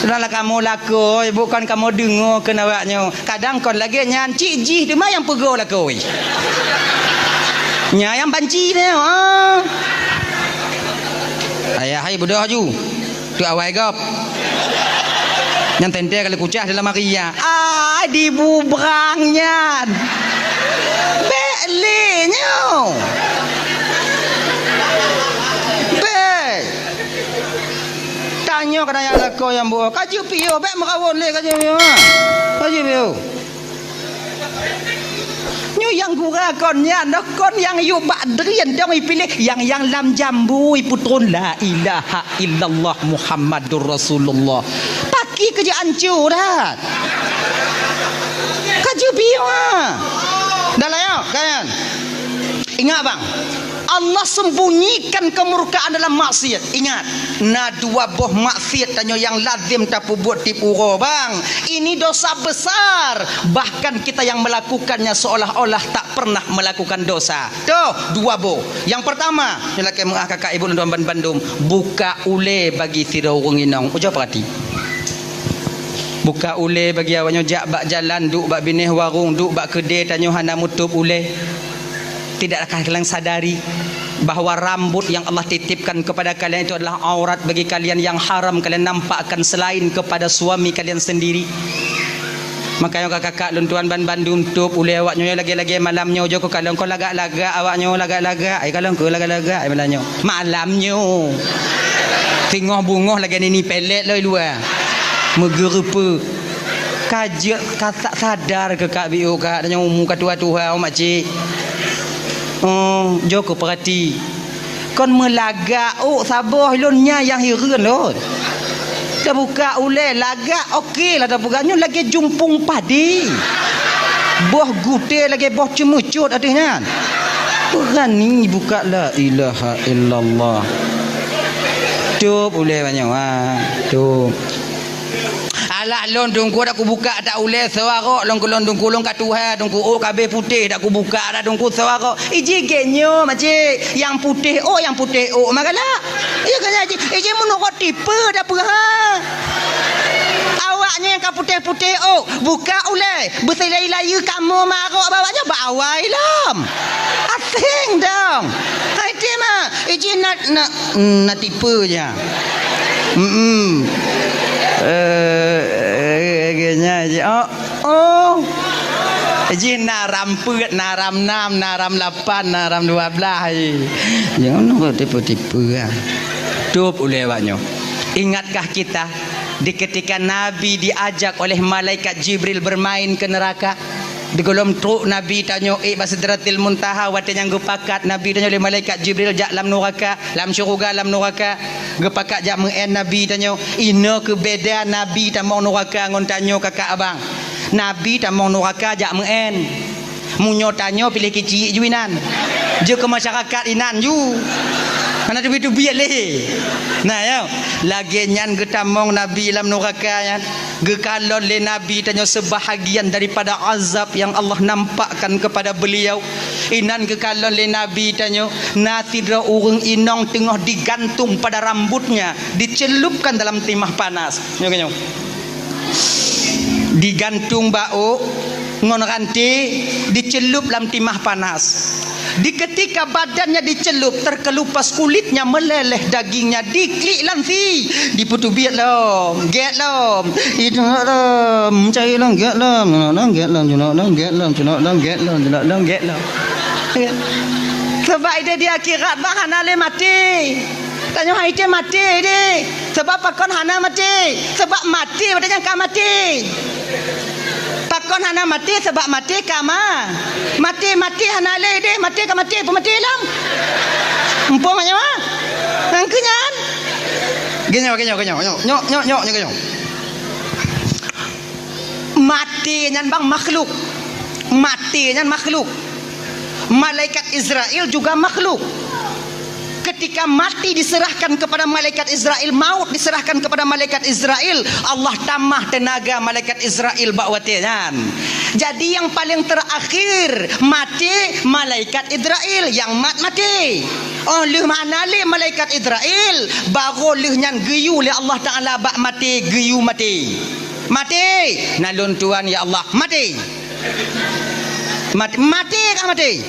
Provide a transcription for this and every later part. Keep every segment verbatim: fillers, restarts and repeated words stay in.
Sudahlah kamoe lakoe, bukan kamoe deungoe keu awak nyoe. Kadang kon lagée nyan, cit jih teuma nyang peugoe lakoe. Nyan nyang banci nyoe, ah. Ayah hai beudôh aju. Tu awai gob. Nyang teuntée kali kucah dalam hari nyan. Ai, dibubrang nyan. Bék lé nyoe. Bék. Tanyoe keunan nyang lakoe nyang buet. Ka jeuet piôh, bék meurawon lé ka jeuet piôh. Ka jeuet piôh. Nyoe nyang gura kon nyan, noh kon nyang yue bak drien dong ipiléh nyang, nyang lam jambu ipeutron la ilaha illallah Muhammadur Rasulullah. Paki keu jeuet anco that. Ka jeuet piôh, ha. Dah layak, kan? Ingat, bang. Allah sembunyikan kemurkaan dalam maksiat. Ingat, na dua boh maksiat tanyoe nyang lazem tapeubuet tiep uroe, bang. Ini dosa besar. Bahkan kita yang melakukannya seolah-olah tak pernah melakukan dosa. Toh, dua boh. Nyang pertama, nyang lakée meu'ah kakak ibu lôn tuan ban bandum, buka ulée bagi sidroe ureuëng inong. Ujoe peurati. Buka ulée bagi awak nyoe jak bak jalan, duek bak binéh warong, duek bak keudée tanyoe hana meutôb ulée. Tidakkah kalian sadari bahwa rambut yang Allah titipkan kepada kalian itu adalah aurat bagi kalian yang haram kalian nampakkan selain kepada suami kalian sendiri? Makanya kakak-kakak lôn tuan ban bandum tôb ulée awak nyoe lagée-lagée malam nyoe jok kalon ko lagak-lagak awak nyoe lagak-lagak ai kalon ko lagak-lagak ai malam nyoe. Malam nyoe. Teungoh beungoh lagée nini pelet loi luwa. Meugeureupeuk. Ka jeuet ka sa-, sadar keu Kak Biu Kak, tanyoe umu ka tuha-tuha, oh, makcik. Oh, jok keu peurati. Kon meulagak ôk saboh lôn nyan nyang hireuen lôn. Tabuka ulée lagak oke lah tabuka nyoe lagée jumpung padi. Boh gutée lagée boh ceumeucot ateueh nyan. Beurani buka la ilaha illallah. Tôb ulée banyoe, ha. Tôb. Alah lôn dungku dak kubuka dak ulée suarok lôn kulon dungku lôn ka tuha dungku ôk kabeh putéh dak kubuka dak dungku suarok. Iji gét nyoe makcik, nyang putéh ôk, nyang putéh ôk mah galak. Iya kan, iji, iji meunurot tipe dak peue ha. Awak nyoe nyang ka putéh-putéh ôk, buka ulée, beusilai-layeue kamoe marok bak awak nyoe bak awai lom. Asing dong. Hai ti mah, iji na, na, na tipe nya. Hmm. Eh, eh, eh, nya, iji, oh. Oh. Jih na ram peuet, na ram nam, na ram lapan, na ram dua belas. Jangan nak tipu-tipu ya. Tôb ulée awak nyoe. Ingatkah kita di ketika Nabi diajak oleh malaikat Jibril bermain ke neraka? Di gohlom trok Nabi tanyoe ék bak Sidratil Muntaha watée nyang geupakat Nabi tanyoe lé malaikat Jibril jak lam nuraka. Lam syeuruga lam nuraka, geupakat jak meu'en Nabi tanyoe. Inoe keu beda Nabi tamong nuraka ngon tanyoe kakak abang. Nabi tamong nuraka jak meu'en. Meunyoe tanyoe piléh keuchik ju inan. Jeuet keu masyarakat inan ju. Hana teubiet-teubiet lé. Nah, ya. Lagée nyan geutamong Nabi lam nuraka nyan. Geukalon lé Nabi tanyoe seubahagian daripada azab nyang Allah nampakkan keupada beuliau. Inan geukalon lé Nabi tanyoe, na sidroe ureuëng inong teungoh digantung pada rambutnya, dicelupkan dalam timah panas. Nyoe, nyoe. Digantung bak ôk ngon ranté, dicelup lam timah panas. Di ketika badannya dicelup, terkelupas kulitnya meleleh, dagingnya diklik lam sie. Dipeuteubiet lom, gét lom. Ijak lom, cai lom, gét lom, cunok lom, gét lom, cunok lom, gét lom, cunok lom, gét lom, cunok lom, gét lom. Sabab ideh di akhirat bah hana lé maté. Tanyoe hai teuh maté deh. Sabab pakon hana maté? Sabab maté watée nyang ka maté. Pakon hana maté? Sabab maté ka ma-, maté, maté hana lé deh, maté ka maté, peumaté lom. Muphom nyoe? Nyang keu nyan. Geunyoe, geunyoe, geunyoe, nyoe, nyoe, nyoe, nyoe, geunyoe. Maté nyan bang makhluk. Maté nyan makhluk. Malaikat Israel juga makhluk. Ketika mati diserahkan kepada malaikat Israel, maut diserahkan kepada malaikat Israel, Allah tamah tenaga malaikat Israel bak watée nyan. Jadi yang paling terakhir mati malaikat Israel yang mat mati. Oh lheueh hana lé malaikat Israel, barô lheueh nyan geuyue lé Allah Taala bak maté, geuyue maté. Maté! Na lôn tuan, ya Allah, maté! Mat-, maté ka maté!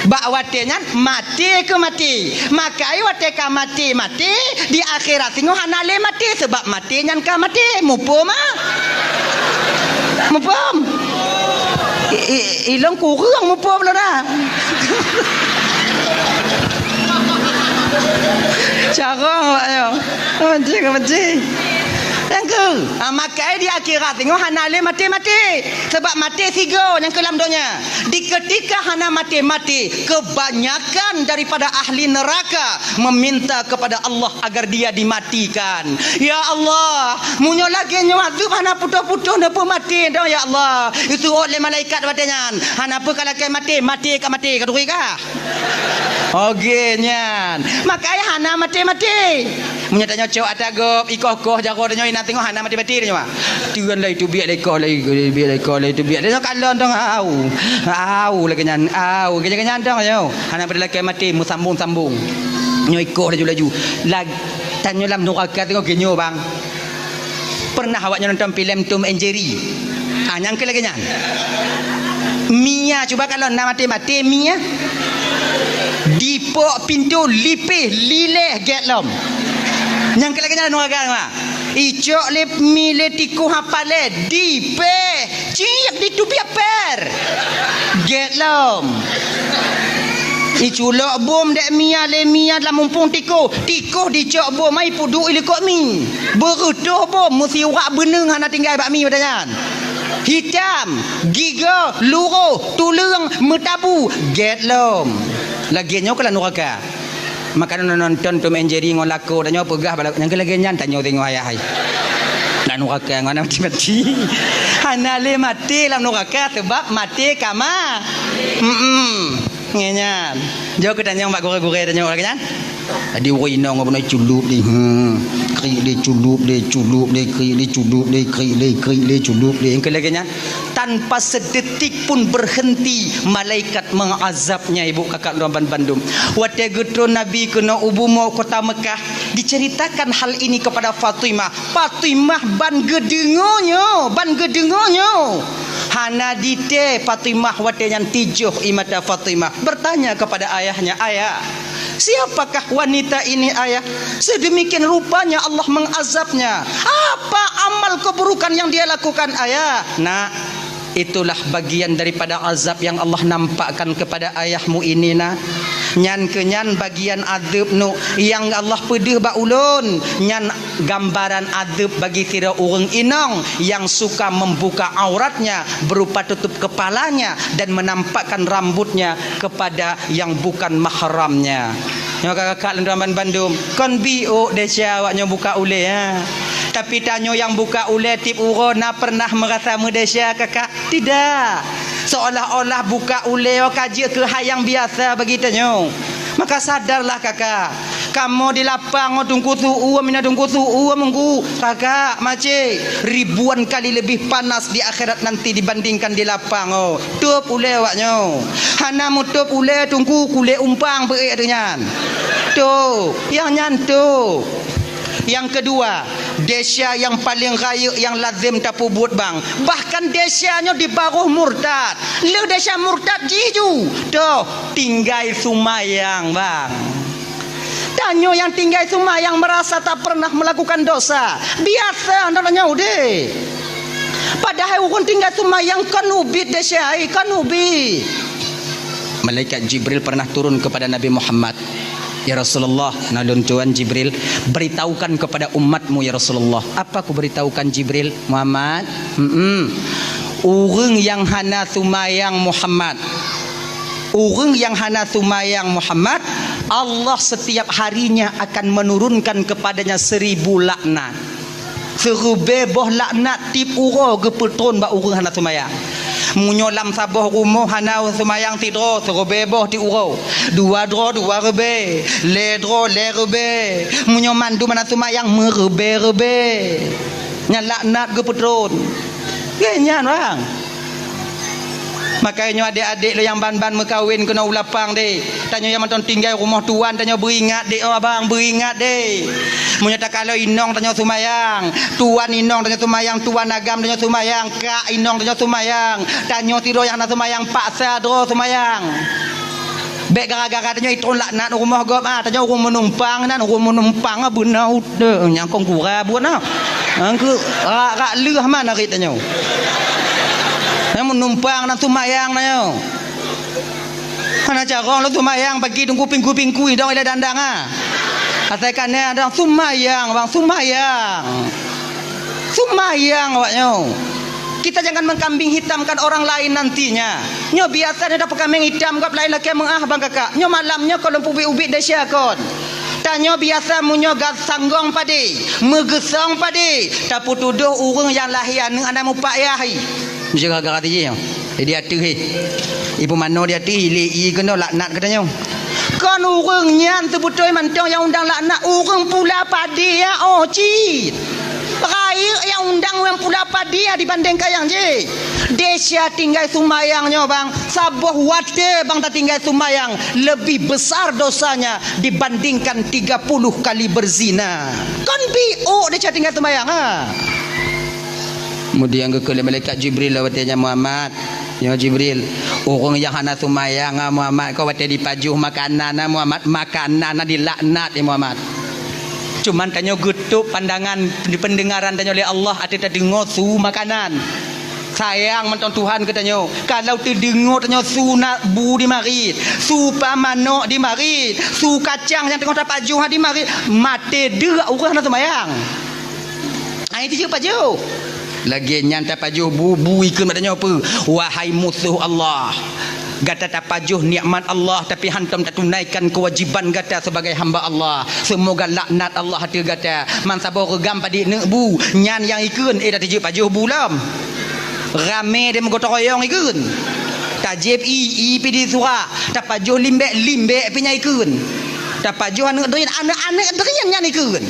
Bak watée nyan, maté keu maté. Maka watée ka maté, maté, di akhirat singoh hana lé maté, sabab maté nyan ka maté. Muphom, ah? Muphom? I, i, ilong kureueng muphom lôn, ah. Carông awak nyoe. Maté ka maté. Nyang keu, ah, maka di akhirat singoh hana lé maté-maté. Sabab maté sigoe nyang keu lam donya. Di ketika hana maté-maté, kebanyakan daripada ahli neraka meminta kepada Allah agar dia dimatikan. Ya Allah, meunyoe lagée nyoe azeub hana putôh-putôh neupeumaté dong, ya Allah. Geuseuôt lé malaikat watée nyan. Hana peue ka lakée maté, maté ka maté, ka turi kah? Oke nyan. Maka hana maté-maté. Meunyoe tanyoe cok ata gob, ikoh-koh jaroe tanyoe, inan teungoh hana maté-maté tanyoe. Teun lé teubiet lé ikoh lé, teubiet lé ikoh lé, teubiet. Tanyoe kalon dong, au. Au lagée nyan, au. Lagée nyan dong nyoe. Hana pada lakée maté, meusambong-sambong. Nyoe ikoh laju-laju. Lag-, tanyoe lam nuraka teungoh geunyoe, bang. Pernah awak nyoe nonton filem Tom and Jerry? Ah, nyang keu lagée nyan. Mia, cuba kalon na maté-maté Mia. Dipok pintoe lipéh lilée gét lom. Nyang keu lagée nyan nuraka, ma. Icok lé mi lé tikôh hapalée dipéh, ciek diteubiet pér. Gét lom. Iculok bom dék Mia lé Mia lam muphom tikôh. Tikôh dicok bom ai peuduek ilikot mi. Beureutoh bom meusiwak beuneung hana tinggai bak mi watée nyan. Hitam, gigoe, luroh, tuleueng, meutabu, gét lom. Lagée nyoe keuh lam nuraka. Maka nonton Tom and Jerry ngon lakoe tanyoe peugah bala nyang keu lagée nyan tanyoe teungoh ayah hai. Lam nuraka ngon maté-maté. Hana lé maté lam nuraka sabab maté ka ma. Mm-mm. Ngon nyan. Jok keu tanyong bak gurée-gurée tanyong lagée nyan. Jadi ureuëng inong beuna culup deh. Hmm. Krik deh culup deh, culup deh, krik deh culup deh, krik deh, krik deh culup deh. Nyang keu lagée nyan tanpa sedetik pun berhenti malaikat mengazabnya, ibu kakak droe ban bandum. Watée geutron Nabi keunoe u bumoe kota Mekah, diceritakan hal ini kepada Fatimah. Fatimah ban geudeungoe nyoe, ban geudeungoe nyoe. Hana ditée Fatimah watée nyan tijoh ie mata Fatimah. Bertanya kepada ayahnya, "Ayah, siapakah wanita ini, Ayah? Sedemikian rupanya Allah mengazabnya. Apa amal keburukan yang dia lakukan, Ayah?" "Nak, itulah bagian daripada azab yang Allah nampakkan kepada ayahmu ini, Nak. Nyan keu nyan bagian azeub, Nuk, nyang Allah peudeuh bak ulôn. Nyan gambaran azeub bagi sidroe ureuëng inong nyang suka membuka auratnya berupa tutup kepalanya dan menampakkan rambutnya kepada yang bukan mahramnya." Nyoe kakak-kakak lôn droe ban bandum, kon biôk desya awak nyoe buka ulée, ha. Tapi tanyoe nyang buka ulée tieb uroe na pernah meurasa meudesya, kakak? Tidak. Seolah-olah buka ulée nyoe ka jeuet keu hai nyang biasa bagi tanyoe. Maka sadarlah, kakak. Kamoe di lapang nyoe teungku su-uem, mina teungku su-uem, teungku, kakak, makcik, ribuan kali lebih panas di akhirat nanti dibandingkan di lapang nyoe. Tôb ulée awak nyoe. Hana meutôb ulée teungku, kulét umpang beuék ateueh nyan. Tôb, nyang nyan tôb. Nyang keudua, desya nyang paleng rayeuk nyang lazem tapeubuet, bang. Bahkan desya nyoe di baroh murtad. Lheueh desya murtad jih ju. Toh, tinggai seumayang, bang. Tanyoe nyang tinggai seumayang meurasa tak pernah meulakukan dosa. Biasa ndak tanyoe udeh. Padahai ureuëng tinggai seumayang kon ubit desya, kon ubit. Malaikat Jibril pernah turun kepada Nabi Muhammad. "Ya Rasulullah, na lôn tuan Jibril, beritahukan kepada umatmu, ya Rasulullah." "Apa kuberitahukan, Jibril?" "Muhammad, mm-mm. Ureuëng nyang hana seumayang, Muhammad. Ureuëng nyang hana seumayang, Muhammad, Allah setiap harinya akan menurunkan kepadanya seribu laknat." Siribée boh laknat tieb uroe geupeutron bak ureuëng hana seumayang. Meunyoe lam saboh rumoh hana seumayang sidroe, siribée boh tieb uroe. Dua droe, dua ribée. Lhée droe, lhée ribée. Meunyoe mandum hana seumayang, meuribée-ribée. Nyan laknat geupeutron. Lagée nyan, bang. Makajih nyoe adék-adék lôn nyang ban-ban meukawen keunoe u lapang deh. Tanyoe nyang mantong tinggai rumoh tuan, tanyoe beuingat deh, oh abang, beuingat deh. Meunyoe takalon inong tanyoe seumayang, tuan inong tanyoe seumayang, tuan agam tanyoe seumayang, kak inong tanyoe seumayang, tanyoe sidroe nyang hana seumayang, paksa droe seumayang. Bék gara-gara tanyoe itron laknat rumoh gob, ah, tanyoe ureuëng meunumpang nan, ureuëng meunumpang, ah, beuna udeueng nyang kong gura buet na. Angkeu rak-rak leuh man arit tanyoe. Nyang meunumpang nan seumayang tanyoe. Hana carông lôn seumayang pagi teungku pingkui-pingkui dong ilée dandang, ah. Asai ka na dong seumayang, bang, seumayang. Seumayang awak nyoe. Kita jangan mengkambing hitamkan orang lain nantinya. Nyoe biasa nyoe dapeukameng itam gob laén lakée meuah bang kakak. Nyoe malam nyoe kon lôn peubiet-ubiet desya kon. Tanyoe biasa meunyoe gat sanggong padé, meugeusong padé, tapeutudôh ureuëng nyang lahé aneuëk hana mupak yah. Meuseuga-ga tijih nyoe. Di ateueh, eh. Ipeumanoe di ateueh, lé ié keunoe laknat geutanyoe. Kon ureuëng nyan teubeutôi mantong nyang undang laknat, ureuëng pula padé ya, oh, cit. Rayeuk nyang undang nyang pula padé ya dibandingkan nyang jih. Desya tinggai seumayang nyoe, bang. Saboh watée bang tatinggai seumayang, lebih besar dosanya dibandingkan tiga puluh kali berzina. Kon biôk desya tinggai seumayang, ha? Kemudian geukheun lé malaikat Jibril lom watée nyan, Muhammad, nyoe Jibril, ureuëng nyang hana seumayang, ah, Muhammad, kon watée jipajoh makanan, ah, Muhammad, makanan, ah, jilaknat, ya Muhammad. Cuman tanyoe geutôb pandangan di peundeungaran tanyoe lé Allah ateueh tadeungoe su makanan. Sayang mantong Tuhan keu tanyoe. Kalau teudeungoe tanyoe su na bu di marit, su pa manok di marit, su kacang nyang teungoh tapajoh di marit, maté deuk ureuëng hana seumayang. Ai tijeuet pajoh. Lagée nyan tapajoh bu, bu ikheun bak tanyoe peue? Wahai musoh Allah, gata tapajoh nikmat Allah, tapi hantom tatunaikan keuwajiban gata sebagai hamba Allah. Seumoga laknat Allah ateueh gata. Man saboh reugam padit neuk bu, nyan nyang ikheun, eh, dak tijeuet pajoh bu lom. Ramé deh meugotong royong ikheun. Tajieb ié, ié pih disurak. Tapajoh limbek, limbek pih nyan ikheun. Tapajoh aneuëk drien, aneuëk-aneuëk drien nyan ikheun.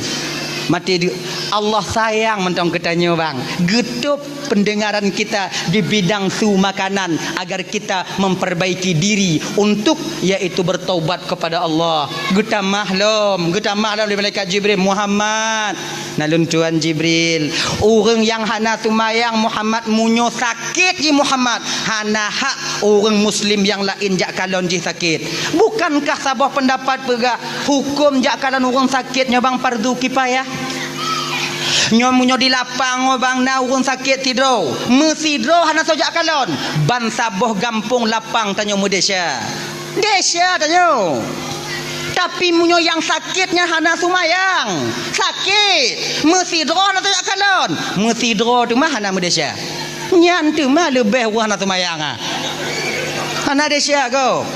Maté deuk. Allah sayang mantong keu tanyoe, bang. Geutôb peundeungaran kita di bidang su makanan agar kita memperbaiki diri untuk, yaitu bertaubat kepada Allah. Geutamah lom, geutamah lom lé malaikat Jibril, Muhammad, na lôn tuan Jibril, ureuëng nyang hana seumayang Muhammad, meunyoe sakét jih Muhammad, hana hak ureuëng muslim nyang laén jak kalon jih sakét. Bukankah saboh peundapat peugah hukôm jak kalon ureuëng sakét nyoe bang fardu kifayah? Nyoe meunyoe di lapang nyoe bang na ureuëng sakét sidroe, meusidroe hana soe jak kalon, ban saboh gampông lapang tanyoe meudesya. Desya tanyoe. Tapi meunyoe nyang sakét nyan hana seumayang, sakét, meusidroe hana soe jak kalon, meusidroe teuma hana meudesya. Nyan teuma leubeh ureuëng hana seumayang, ah. Hana desya gob.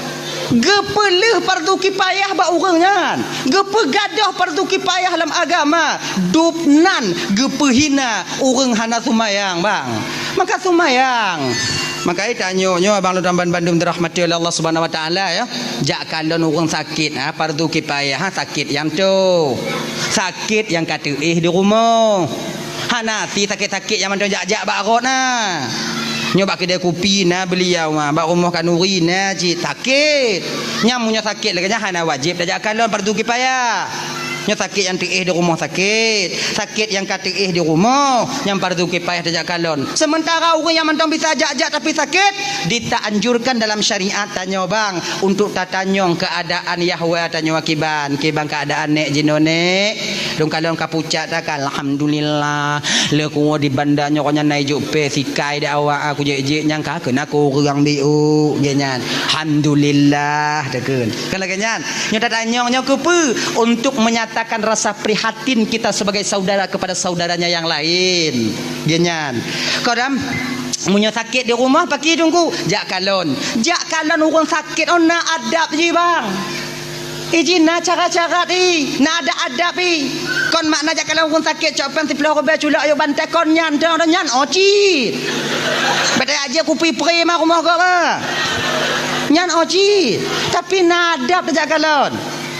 Geupeuleueh fardu kifayah bak ureuëng nyan. Geupeugadôh fardu kifayah lam agama. Dub nan geupeuhina ureuëng hana seumayang, bang. Maka seumayang. Maka tanyoe nyoe abang lôn ban bandum dirahmati oleh Allah Subhanahu Wa Taala, ya. Jak kalon ureuëng sakét, ha, fardu kifayah, ha, sakét nyang tu. Sakét nyang ka teuéh di rumoh. Hana si sakét-sakét nyang mantong jak-jak bak rot na. Nyoe bak keudè kupi na beuliau, ha, bak rumoh khanuri na cit sakét. Nyang meunyoe sakét lagée nyan hana wajéb tajak kalon fardu kifayah. Nyoe sakét nyang teuéh di rumoh sakét, sakét nyang ka teuéh di rumoh, nyang fardu kifayah tajak kalon. Seumeuntara ureuëng nyang mantong bisa jak-jak tapi sakét, ditaanjurkan dalam syariat tanyoe bang untuk tatanyong keuadaan yahwa tanyoe kiban, kiban keuadaan nék jinoe nék. Lôn kalon ka pucak takan, alhamdulillah. Lé kuwoe di banda nyoe nyan na ijok pé sikai dak awak aku jek-jek nyang ka keunan kureueng biôk geuh nyan. Alhamdulillah takheun. Kan lagée nyan. Nyoe tatanyong nyoe keupeue? Untuk menyatakan rasa prihatin kita sebagai saudara kepada saudaranya yang lain. Geuh nyan. Kadang meunyoe sakét di rumoh paki teungku, jak kalon. Jak kalon ureuëng sakét oh na adab jih bang. Iji na cara-cara ti, na adab-adab i. Kon makna jak kalon ureuëng sakét cok péng siploh ribée culok ayue bantai kon nyan dong nyan oh cit. Beda aja kupi pri ma rumoh gob ah. Nyan oh cit. Tapi na adab tajak kalon.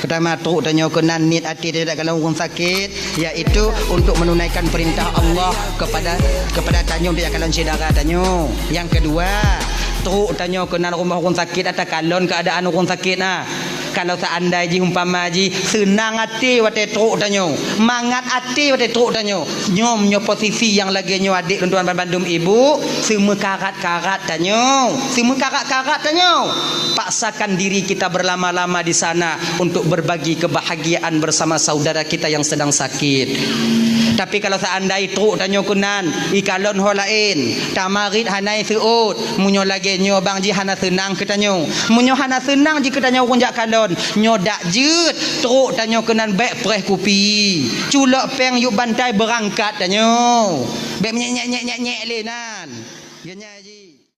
Pertama, trok tanyoe keunan niet até tajak kalon ureuëng sakét, yaitu untuk menunaikan perintah Allah kepada kepada tanyoe tajak kalon syedara tanyoe. Nyang kedua, trok tanyoe keunan rumoh ureuëng sakét atawa kalon keuadaan ureuëng sakét na. Kalau seandai jih umpama jih seunang até watée trok tanyoe, mangat até watée trok tanyoe, nyoe meunyoe posisi nyang lagée nyoe adék lôn tuan bandum ibu, seumeukarat-karat tanyoe, seumeukarat-karat tanyoe. Paksakan diri kita berlama-lama di sana untuk berbagi kebahagiaan bersama saudara kita yang sedang sakit. Tapi kalau seandai trok tanyoe keunan, ikalon ho laén, tamarit hana iseuôt, meunyoe lagée nyoe bang jih hana seunang keu tanyoe. Meunyoe hana seunang jih keu tanyoe ureuëng jak kalon, nyoe dak jeuet, trok tanyoe keunan bék preh kupi. Culok péng yub bantai beurangkat tanyoe. Bék menyek-nyek-nyek-nyek lé nan. Geunyai jih.